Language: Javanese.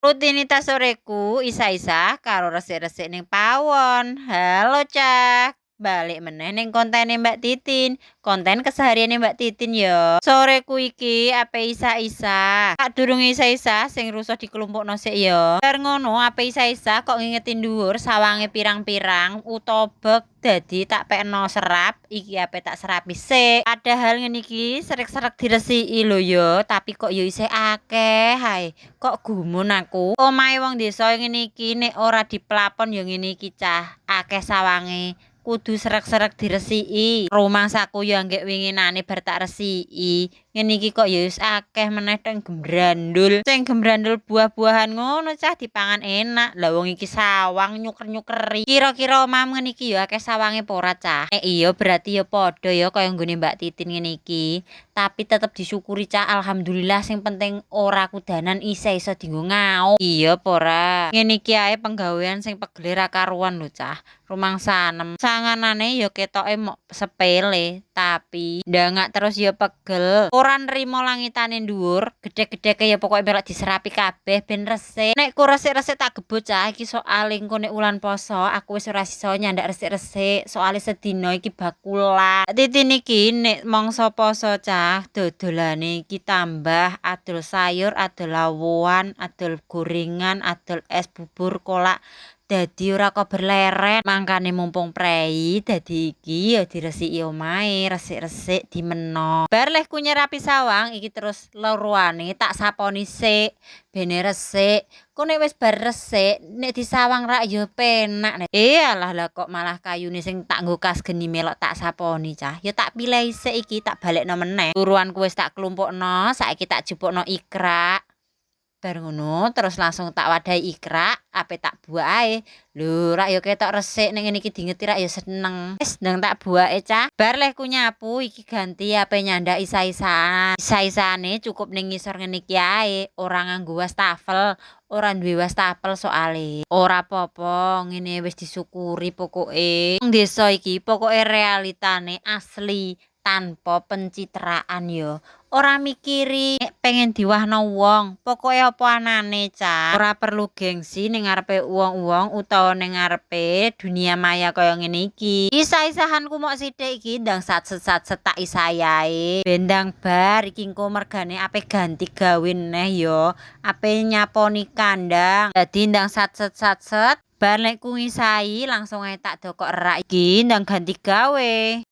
Rutinitas soreku isah-isah karo resik-resik ning pawon. Halo, Cah, balik meneh ning kontene Mbak Titin. Konten kesehariane Mbak Titin ya. Soreku iki ape isah-isah. Sadurunge isah-isah, sing rusuh dikelumpukno sik ya. Bar ngono ape isah-isah kok ngingeti dhuwur sawange pirang-pirang utobek, dadi tak pekno serap iki, ape tak serapi sik. Padahal ngene iki serek-serek diresiki lho ya, tapi kok ya isih akeh ae. Kok gumun aku. Omahe wong desa ngene iki nek ora diplapon ya ngene iki, Cah, akeh sawange. Kudu serek-serek diresiki. Rumangsaku ya nggek winginane bar tak resiki. Ngene iki kok ya wis akeh meneh teng gembrandul. Sing gembrandul buah-buahan ngono, Cah, dipangan enak. Lah wong iki sawang nyuker-nyukeri. Kira-kira omahmu ngene iki ya akeh sawange apa ora, Cah? Nek iya berarti ya padha ya kaya nggone Mbak Titin ngene iki. Tapi tetep disyukuri, Cah, alhamdulillah, sing penting ora kudanan, isih iso dienggo ngauk. Iya apa ora? Ngene iki ae penggawean sing pegele ra karuan lho, Cah. Rumangsanem sanganane ya ketoke mok sepele, tapi ndangak terus ya pegel. Ora nrimo langitane dhuwur, gedhe-gedheke ya pokoke melok diserapi kabeh ben resik. Nek ku resik-resik tak gebut, Cah, iki soale engko nek wulan poso aku wis ora iso nyandak resik-resik, soale sedina iki bakulan. Titin iki nek mangsa poso, Cah, dodolane iki tambah adol sayur, adol lawuhan, adol gorengan, adol es bubur, kolak. Dadi ora kober leren. Mangkane mumpung prei, dadi iki ya diresiki omahe, resik-resik dimeno. Bar lehku nyerapi sawang iki terus loroane tak saponi sik bene resik. Ku nek wis bar resik, nek disawang rak ya penak. Nek eh alah lah, kok malah kayune sing tak nggo kas geni melok tak saponi, Cah. Ya tak pilih sik iki, tak balekno meneh. Luruanku wis tak klumpukno, saiki tak jupukno ikrak. Bar ngono terus langsung tak wadahi ikrak, ape tak buak ae. Lho, rak ya ketok resik, nek ngene iki dingeti rak ya seneng. Wis ndang tak buake, Cah. Bar lehku nyapu iki ganti ape nyandak isah-isahan. Isah-isahane cukup ning ngisor ngene iki ae, ora nganggo wastafel, ora duwe wastafel soale. Ora apa-apa, ngene wis disyukuri pokoke. Wong desa iki pokoke realitane asli tanpa pencitraan ya. Ora mikiri nek pengen diwahno wong, pokoke apa anane, Cah. Ora perlu gengsi ning ngarepe wong-wong utawa ning ngarepe dunia maya kaya ngene iki. Isah-isahanku mok sithik iki, ndang satset-satset tak isah ae. Ben ndang bar iki engko mergane ape ganti gawe neh ya, ape nyaponi kandang. Dadi ndang satset-satset. Bar nek ku ngisahi langsung ae tak dokok rak iki ndang ganti gawe.